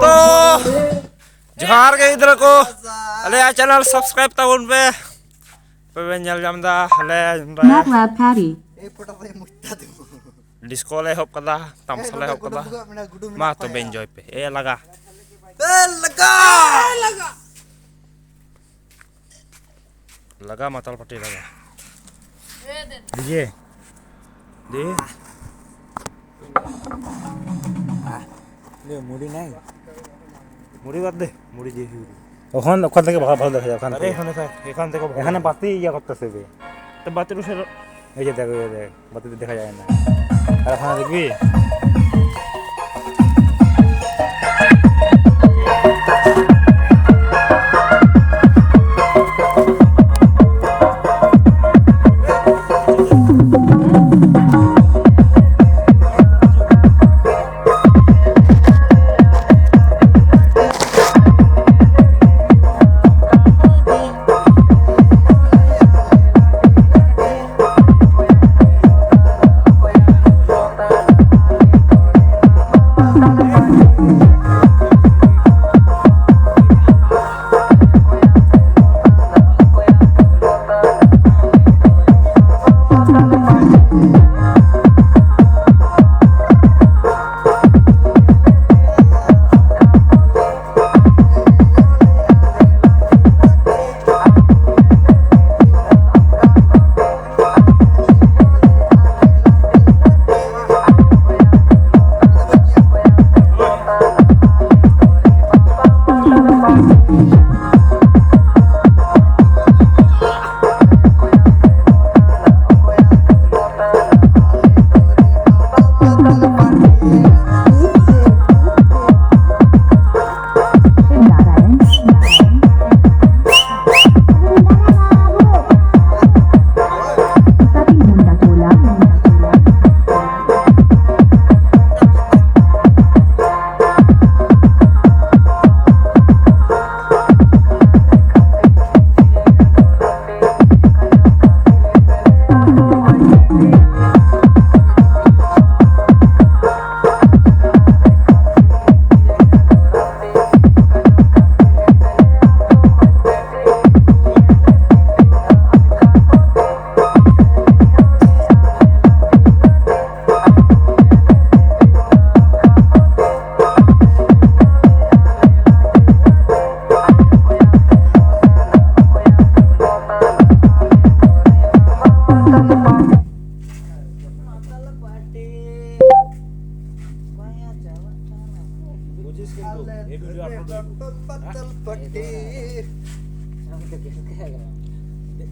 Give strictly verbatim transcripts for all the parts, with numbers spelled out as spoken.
ᱛᱚ, ᱡᱚᱦᱟᱨ ᱜᱮ ᱜᱤᱫᱽᱨᱟᱹ ᱠᱚ, ᱟᱞᱮᱭᱟᱜ ᱪᱮᱱᱮᱞ ᱥᱟᱵᱥᱠᱨᱟᱭᱤᱵ ᱛᱟᱵᱚᱱ ᱯᱮ᱾ ᱟᱯᱮ ᱯᱮ ᱧᱮᱞ ᱧᱟᱢ ᱮᱫᱟ ᱟᱞᱮ ᱱᱚᱰᱮ Not loud, Patty. ᱰᱤᱥᱠᱳ ᱞᱮ ᱮᱦᱚᱵ ᱠᱟᱫᱟ, ᱛᱟᱢᱥᱟ ᱞᱮ ᱮᱦᱚᱵ ᱠᱟᱫᱟ᱾ ᱢᱟ ᱛᱚᱵᱮ ᱤᱱᱡᱚᱭ ᱯᱮ᱾ ᱮ ᱞᱟᱜᱟ᱾ ᱞᱟᱜᱟ ᱢᱟᱛᱟᱞ ᱯᱟᱴᱤ ᱞᱟᱜᱟ᱾ ᱰᱤᱡᱮ᱾ ᱫᱤ। ᱞᱮ ᱢᱩᱲᱤ ᱱᱟᱭ। ᱢᱩᱲᱤ ᱵᱟᱫ ᱫᱮ, ᱢᱩᱲᱤ ᱫᱤᱭᱮ ᱦᱩᱭᱩᱜ। ᱚᱠᱷᱟᱱ, ᱚᱠᱷᱟᱱ ᱛᱮᱜᱮ ᱵᱷᱟᱜᱟ ᱵᱷᱟᱜᱟ ᱫᱮᱠᱷᱟ ᱡᱟᱭ, ᱚᱠᱷᱟᱱ ᱟᱨᱮ ᱛᱮᱜᱮ। ᱮᱠᱷᱟᱱ ᱫᱮᱠᱷᱟ, ᱮᱠᱷᱟᱱ ᱫᱮᱠᱷᱟ ᱵᱷᱟᱜᱟ। ᱮᱠᱷᱟᱱ ᱵᱟᱛᱤ ᱤᱭᱟᱹ ᱠᱚᱨᱛᱮ ᱥᱮ ᱵᱮ। ᱛᱚ ᱵᱟᱛᱤ ᱨᱩᱥᱮ ᱨᱚ- ᱮᱭ ᱡᱮ ᱫᱮᱠᱷᱟ ᱡᱟᱭ ᱱᱟ। ᱟᱨ ᱚᱠᱷᱟᱱ ᱫᱮᱠᱷᱟ ᱡᱟᱭ ᱱᱟ। ᱟᱨ ᱚᱠᱷᱟᱱ ᱫᱮᱠᱷᱟ ᱡᱟᱭ ᱱᱟ।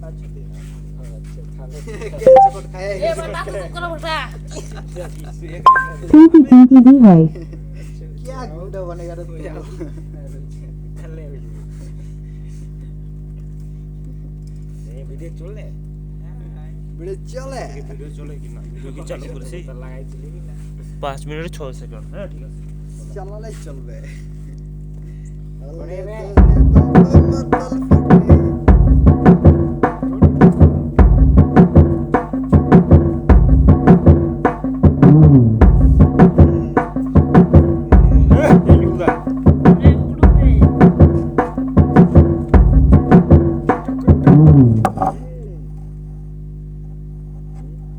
ᱟᱪᱪᱷᱟ, ᱛᱟᱦᱞᱮ ᱪᱚᱠᱚᱴ ᱠᱷᱟᱭᱟ ᱮ, ᱵᱟᱴᱟ ᱛᱮ ᱫᱩᱠ ᱠᱟᱱᱟ ᱵᱟᱴᱟ᱾ ᱯᱤᱝᱠᱤ, ᱯᱤᱝᱠᱤ ᱫᱤ ᱦᱟᱭ᱾ ᱠᱮᱭᱟ ᱜᱩᱰᱟ ᱵᱟᱱᱮᱜᱟ ᱨᱮ ᱛᱩ? ᱛᱟᱦᱞᱮ ᱵᱷᱤᱰᱤᱭᱳ ᱪᱚᱞᱮ। ᱵᱷᱤᱰᱤᱭᱳ ᱪᱚᱞᱮ। ᱵᱷᱤᱰᱤᱭᱳ ᱪᱚᱞᱮ ᱠᱤ ᱱᱟ? ᱵᱷᱤᱰᱤᱭᱳ ᱠᱤ ᱪᱟᱞᱩ ᱠᱚᱨᱮ ᱥᱮ? ᱯᱟᱸᱪ ᱢᱤᱱᱤᱴ ᱪᱷᱚ ᱥᱮᱠᱮᱱᱰ। ᱦᱮᱸ, ᱴᱷᱤᱠ ᱟᱪᱷᱮ। ᱪᱟᱞᱟᱣ ᱞᱮ ᱪᱚᱞ ᱵᱮ।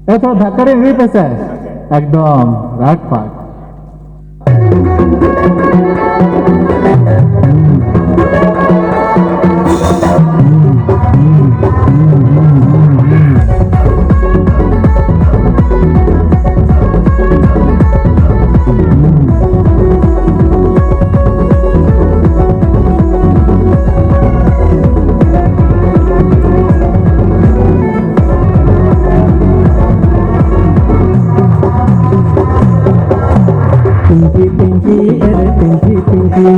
ᱮ, ᱛᱷᱚᱲᱟ ᱫᱷᱟᱠᱟ ᱨᱮ ᱦᱩᱭ ᱯᱮᱥᱮ᱾ ᱮᱠᱫᱚᱢ ᱨᱟᱴ ᱯᱟᱴ᱾ ᱯᱤᱝᱠᱤ ᱯᱤᱝᱠᱤ ᱮᱨᱮ ᱯᱤᱝᱠᱤ ᱯᱤᱝᱠᱤ,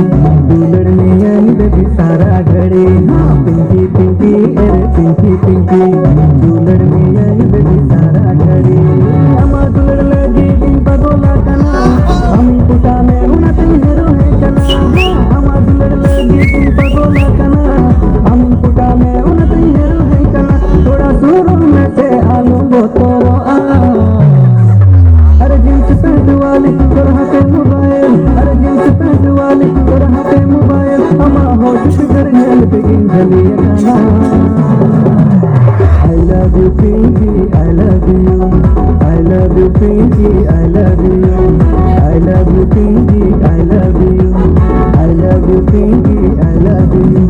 ᱫᱩᱞᱟᱹᱲ ᱢᱮᱭᱟᱹᱧ ᱵᱮᱵᱤ ᱥᱟᱨᱟ ᱜᱷᱟᱹᱲᱤ᱾ ᱯᱤᱝᱠᱤ ᱯᱤᱝᱠᱤ ᱮᱨᱮ ᱯᱤᱝᱠᱤ ᱯᱤᱝᱠᱤ, ᱫᱩᱞᱟᱹᱲ ᱢᱮᱭᱟᱹᱧ ᱵᱮᱵᱤ ᱥᱟᱨᱟ ᱜᱷᱟᱹᱲᱤ᱾ ᱟᱢᱟᱜ ᱫᱩᱞᱟᱹᱲ ᱞᱟᱹᱜᱤᱫ ᱤᱧ ᱯᱟᱜᱚᱞ ᱟᱠᱟᱱᱟ, ᱟᱢᱤᱧ ᱯᱚᱴᱟᱣ ᱢᱮ ᱚᱱᱟᱛᱮᱧ ᱦᱮᱨᱳ ᱦᱮᱡ ᱠᱟᱱᱟ᱾ ᱟᱢᱟᱜ ᱫᱩᱞᱟᱹᱲ ᱞᱟᱹᱜᱤᱫ ᱤᱧ ᱯᱟᱜᱚᱞ ᱟᱠᱟᱱᱟ, ᱟᱢᱤᱧ ᱯᱚᱴᱟᱣ ᱢᱮ ᱚᱱᱟᱛᱮᱧ ᱦᱮᱨᱳ ᱦᱮᱡ ᱠᱟᱱᱟ᱾ ᱛᱷᱚᱲᱟ ᱥᱩᱨᱩᱜ ᱢᱮᱥᱮ ᱟᱞᱚᱢ ᱵᱚᱛᱚᱨᱚᱜᱼᱟ᱾ ᱟᱨᱮ ᱡᱤᱱᱥ ᱯᱮᱱᱴ ᱣᱟᱞᱤ ᱛᱳᱨ ᱦᱟᱛᱮ ᱢᱳᱵᱟᱭᱤᱞ, ᱟᱨᱮ ᱡᱤᱱᱥ ᱯᱮᱱᱴ ᱣᱟᱞᱤ ᱛᱳᱨ ᱦᱟᱛᱮ ᱢᱳᱵᱟᱭᱤᱞ, ᱟᱢᱟᱜ ᱦᱚᱸ ᱪᱩᱴᱤᱫᱟᱨ ᱧᱮᱞ ᱛᱮᱜᱤᱧ ᱡᱷᱟᱹᱞᱤ ᱟᱠᱟᱱᱟ᱾ I love you Pinky, I love you, I love you Pinky, I love you, I love you Pinky, I love you, I love you Pinky, I love you.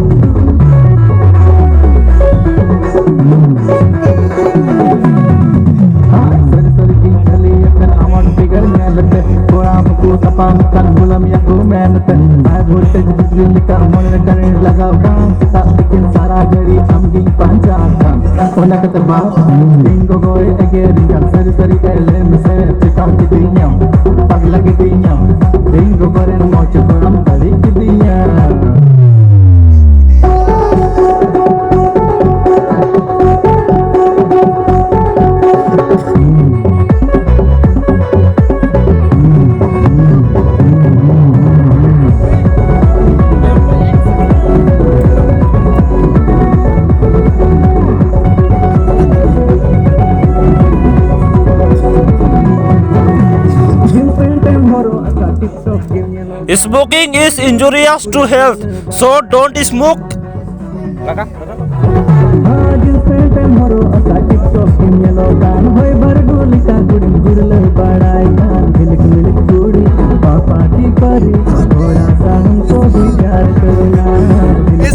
ᱥᱟᱹᱨᱤ ᱥᱟᱹᱨᱤ ᱜᱤᱧ ᱡᱷᱟᱹᱞᱤ ᱟᱠᱟᱱ ᱟᱢᱟᱜ ᱯᱷᱤᱜᱟᱨ ᱧᱮᱞᱛᱮ, ᱠᱚᱲᱟ ᱠᱚᱠᱚ ᱛᱟᱯᱟᱢ ᱟᱠᱟᱱ ᱜᱩᱞᱟᱢ ᱭᱟᱠᱚ ᱢᱮᱱᱛᱮ᱾ ᱦᱟᱭ ᱵᱷᱳᱞᱴᱮᱡᱽ ᱵᱤᱡᱽᱞᱤ ᱞᱮᱠᱟ ᱢᱚᱱᱮ ᱨᱮ ᱠᱟᱨᱮᱱᱴ ᱞᱟᱜᱟᱣ ᱠᱟᱱ, ᱥᱮᱛᱟᱜ ᱛᱤᱠᱤᱱ ᱥᱟᱨᱟ ᱜᱷᱟᱹᱲᱤ ᱟᱢ ᱜᱤᱧ ᱯᱟᱸᱡᱟ ᱚᱱᱟ ᱠᱟᱛᱮ ᱵᱟᱝ, ᱤᱧ ᱜᱚᱜᱚᱭ ᱮᱜᱮᱨᱤᱧ ᱠᱟᱱ, ᱥᱟᱹᱨᱤ ᱥᱟᱹᱨᱤ ᱠᱟᱭ ᱞᱟᱹᱭ ᱢᱮᱥᱮ, ᱪᱮᱠᱟᱣ ᱠᱤᱫᱤᱧᱟᱢ, ᱯᱟᱜᱽᱞᱟ ᱠᱤᱫᱤᱧᱟᱢ, ᱤᱧ ᱜᱚᱜᱚ ᱨᱮᱱ ᱢᱚᱡᱽ ᱠᱚᱲᱟᱢ ᱫᱟᱲᱮ ᱠᱤᱫᱤᱧᱟ᱾ Smoking is injurious to health, so don't smoke.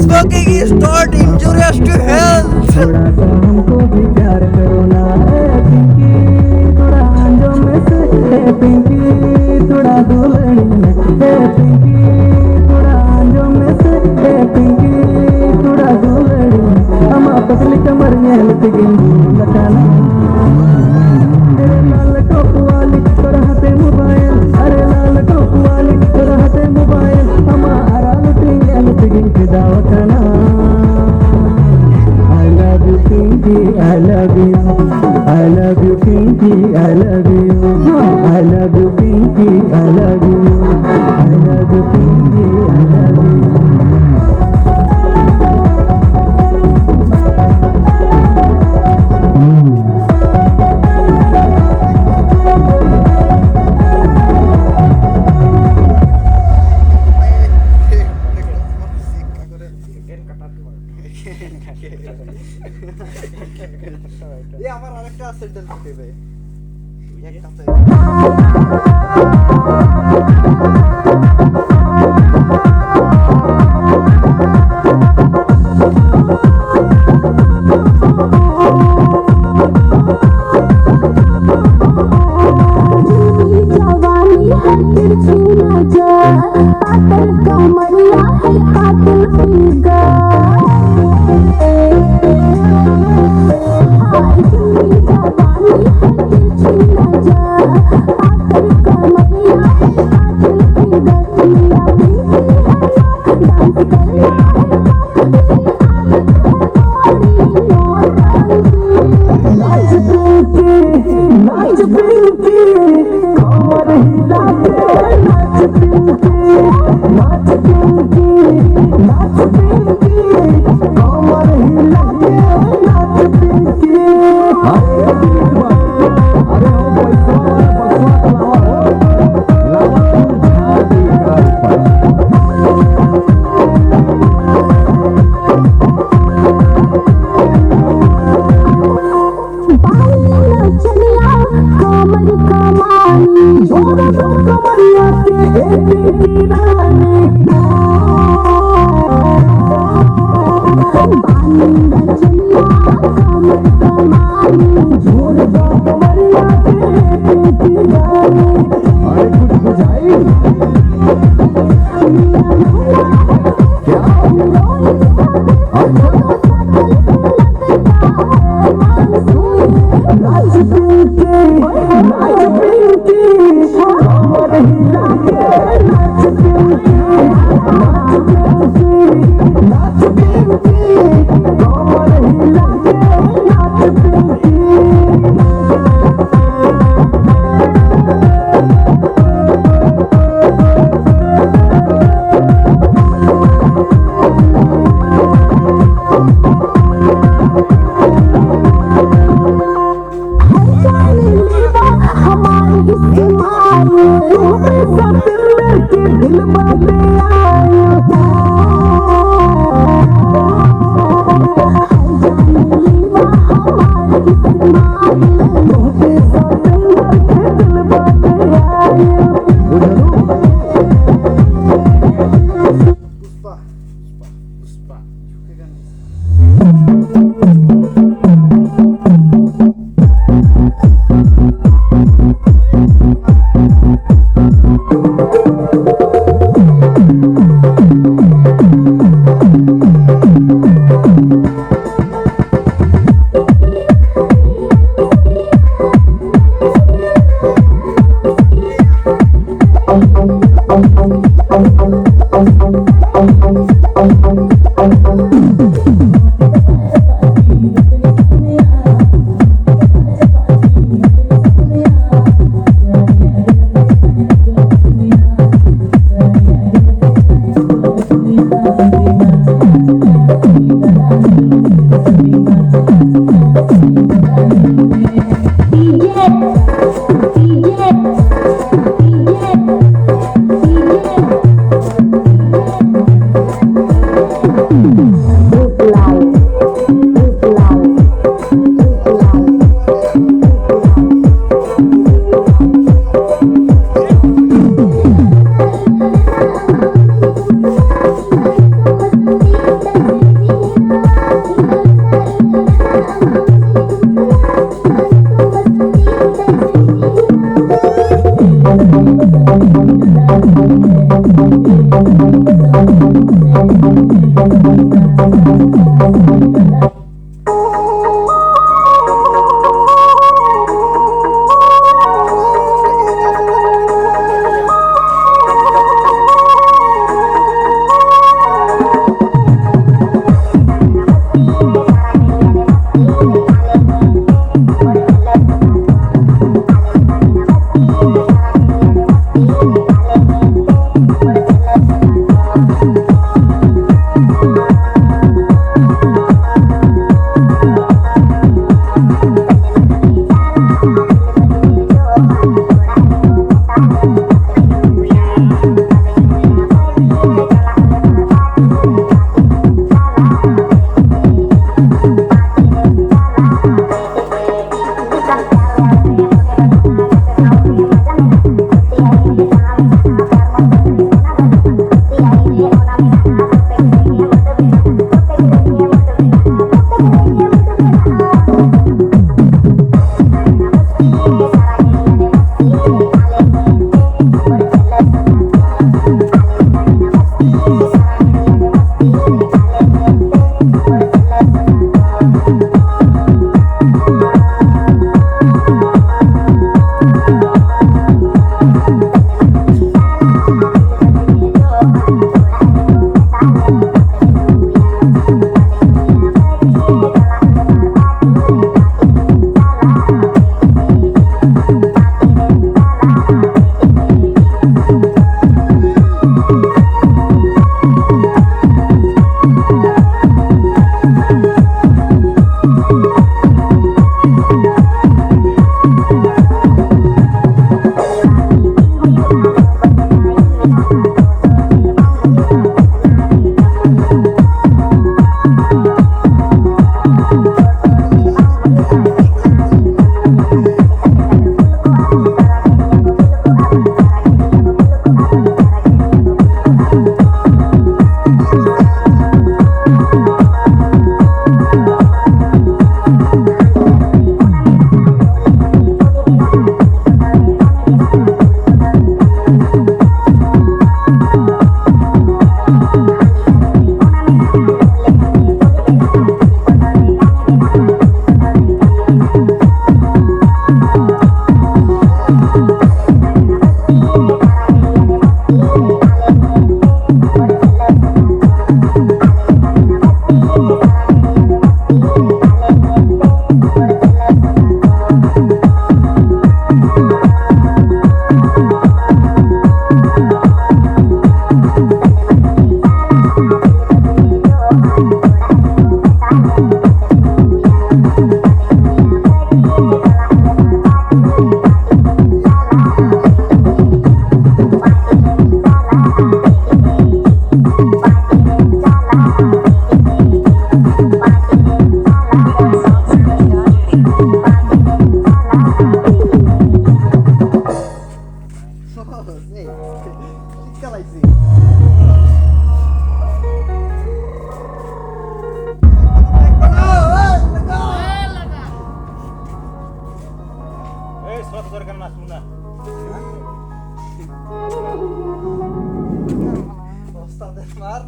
Smoking is not injurious to health. थोड़ा सा हमको भी प्यार करो ना। ए पिंकी, थोड़ा आंजो में से। ए पिंकी, थोड़ा दुलड़ी में। ए पिंकी, थोड़ा आंजो में से। ए पिंकी, थोड़ा दुलड़ी में। हम पतली कमर में लटकेंगे लटाना। तेरे लाल टॉप वाली, तोरा हाथे मोबाइल। अरे लाल टॉप वाली, तोरा हाथे मोबाइल। हम आरा लुटेंगे, लुटेंगे दावखाना। I love you, Pinky, I love you. I love you, Pinky, I love you. I love you, Pinky, I love you. I love you, Pinky, I love you. এ আমার আরেকটা sentence দিতে হবে। একটা sentence. जवानी है तिरछी नजर, पातर कमरिया है, पातर फिगर। नाच पिंकी, नाच पिंकी, कमर हिला के नाच पिंकी, नाच पिंकी, नाच पिंकी, कमर हिला के नाच पिंकी। अरे, अरे, हम पैसा वाला बसवा चलावा हो, लावा तू झाड़ दे गाड़ी पर। बाई नचनिया कमर कमानी, जोर दो कमरिया के ए पिंकी रानी। बाई नचनिया कमर कमानी, जोर दो कमरिया के ए पिंकी रानी। अरे कुछ बुझाई? क्या? अच्छा। नाच पिंकी, नाच पिंकी, कमर हिला के नाच पिंकी, नाच पिंकी, नाच पिंकी, कमर हिला के नाच पिंकी। ᱠᱟᱱᱟ ᱥᱩᱱᱟ᱾ ᱚᱥᱛᱟᱫ ᱫᱮᱥᱢᱟᱨ᱾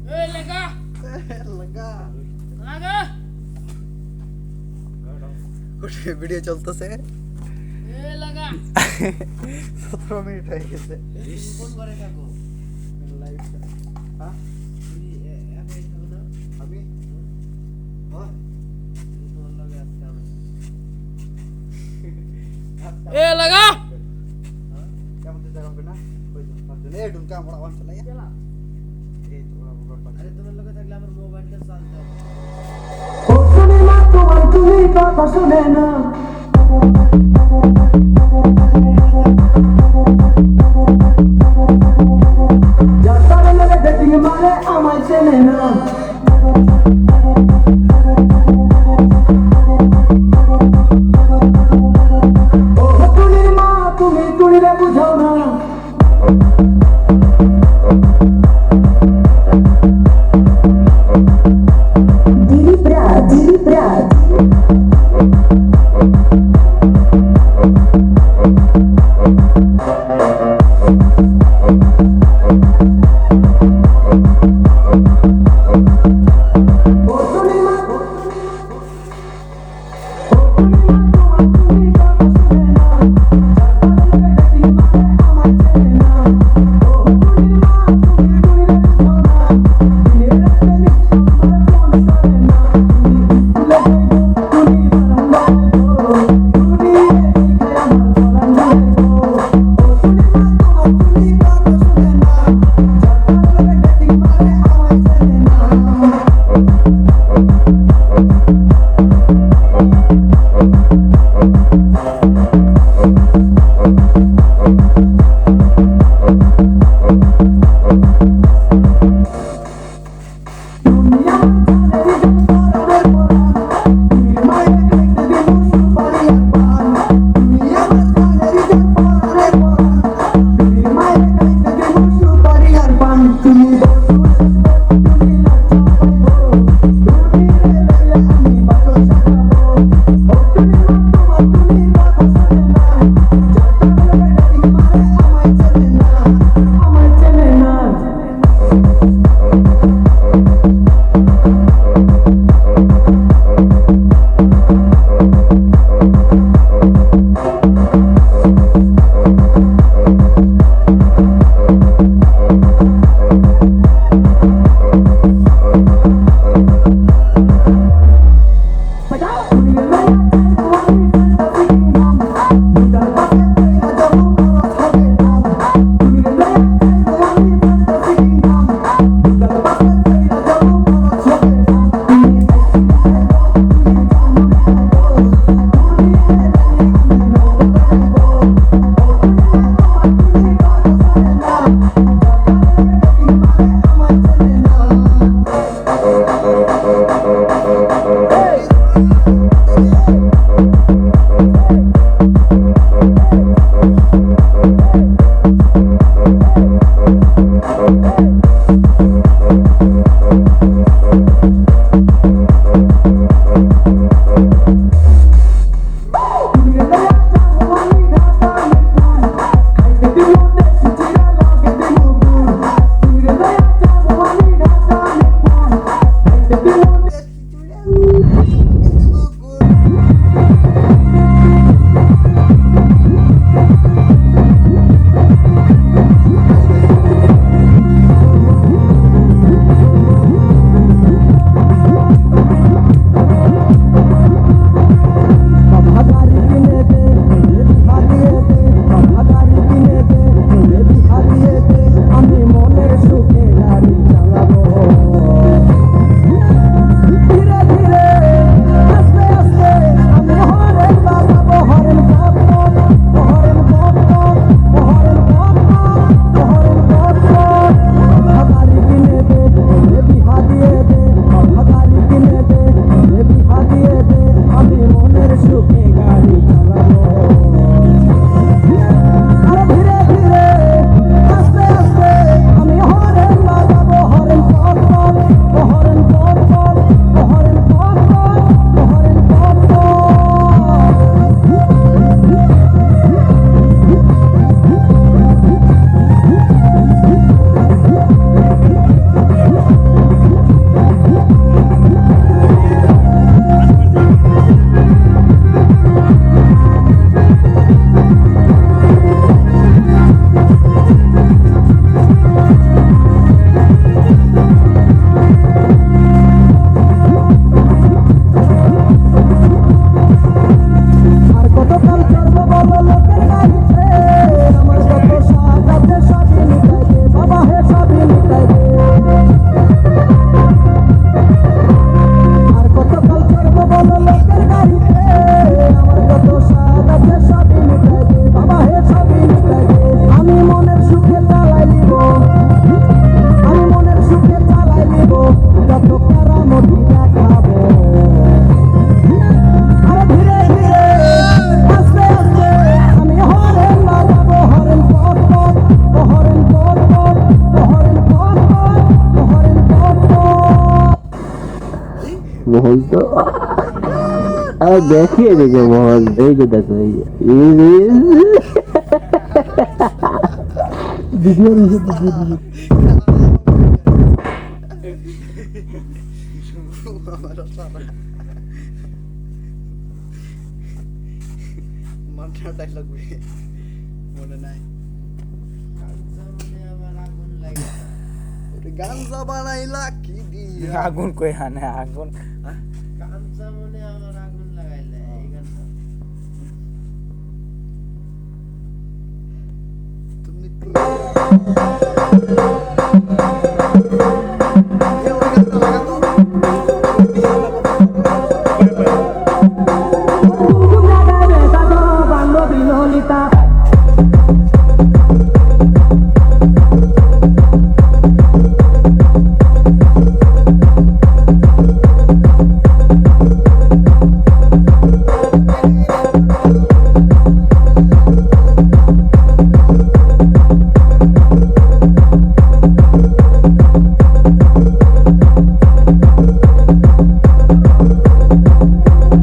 ᱮ ᱞᱟᱜᱟ᱾ ᱞᱟᱜᱟ᱾ ᱞᱟᱜᱟ᱾ ᱜᱚᱴᱮ ᱵᱷᱤᱰᱤᱭᱳ ᱪᱚᱞᱛᱮ ᱥᱮ। ए लगा। सत्रह मिनट हो गए थे। कौन करेगा को? लाइव का। हाँ? ये ऐप है तो ना। अभी? हाँ? ये तो अलग है इसका। ए लगा। हाँ? क्या बोलते जगह पे ना? कोई बात नहीं। ए, ढूंढ के हम बड़ा वन चला गया। चला। ए, तो बड़ा मोबाइल पर। अरे, तुम्हें लगा था ग्लैमर मोबाइल के साथ था। বলতো। আর দেখিয়ে দিকে বল, এই যে দেখো, এই যে। ভিডিও নিয়ে, ভিডিও নিয়ে। মান্না ডায়লগ মনে নাই। গাঞ্জা মনে আমার আগুন লাগে। ওরে গাঞ্জা বানাইলা কি দিয়া? আগুন কই হানে আগুন? হ্যাঁ? গাঞ্জা মনে আমার আগুন লাগাইলে এই গানটা। তুমি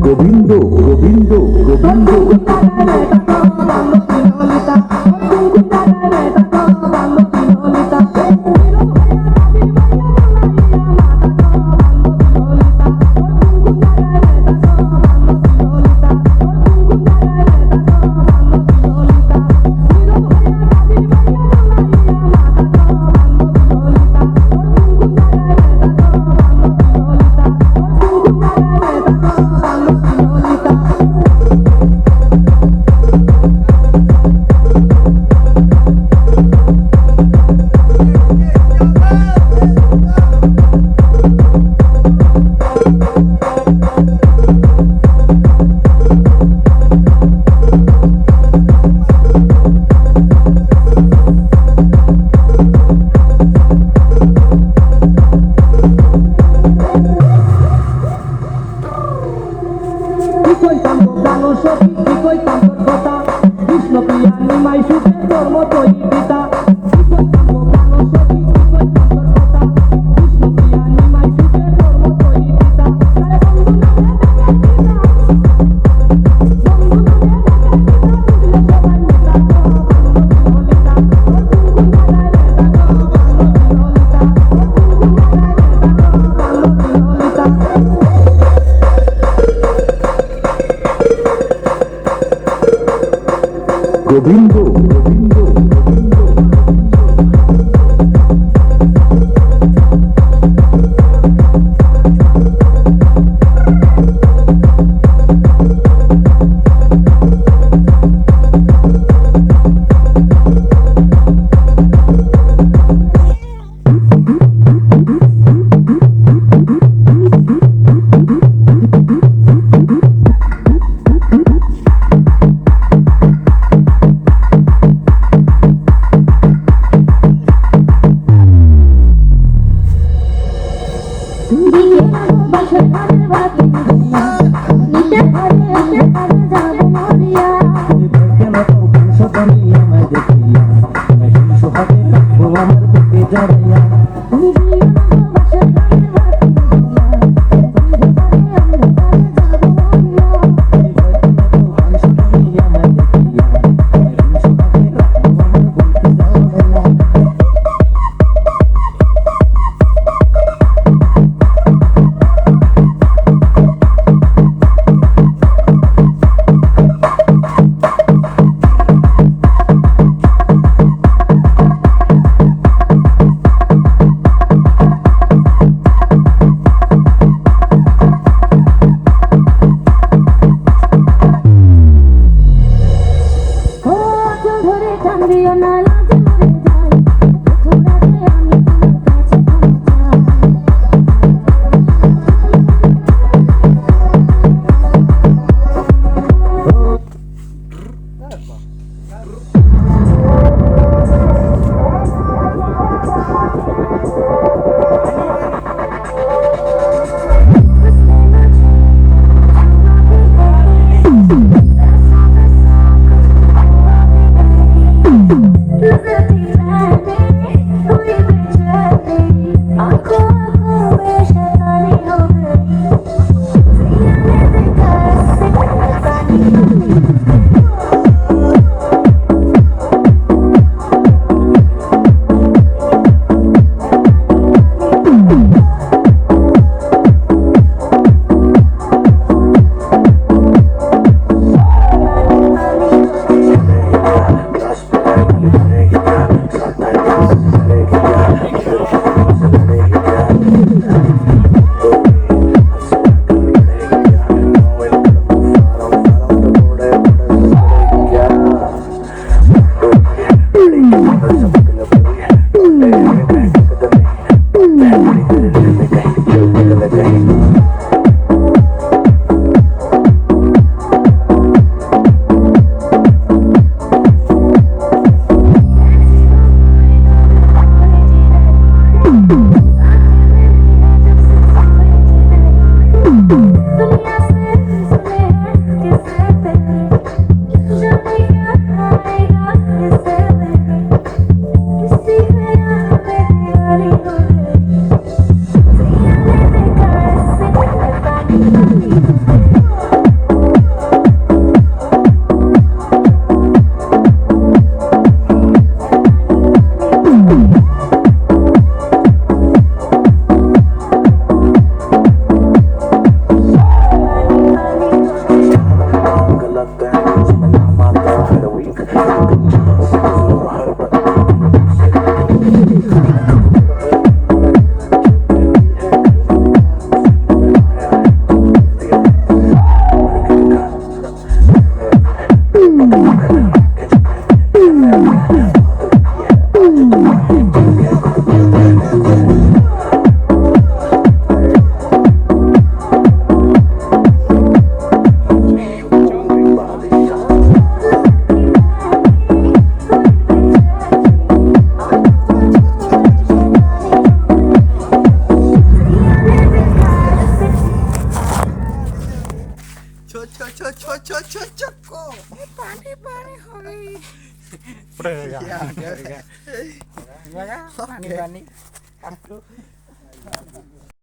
গোবিন্দ, গোবিন্দ, গোবিন্দ। গোবিন্দ, গোবিন্দ, গোবিন্দ। छो छो छो छो छो को। पानी पानी हो गई। पड़ेगा। क्या हो गया? लगा पानी पानी। अंकल।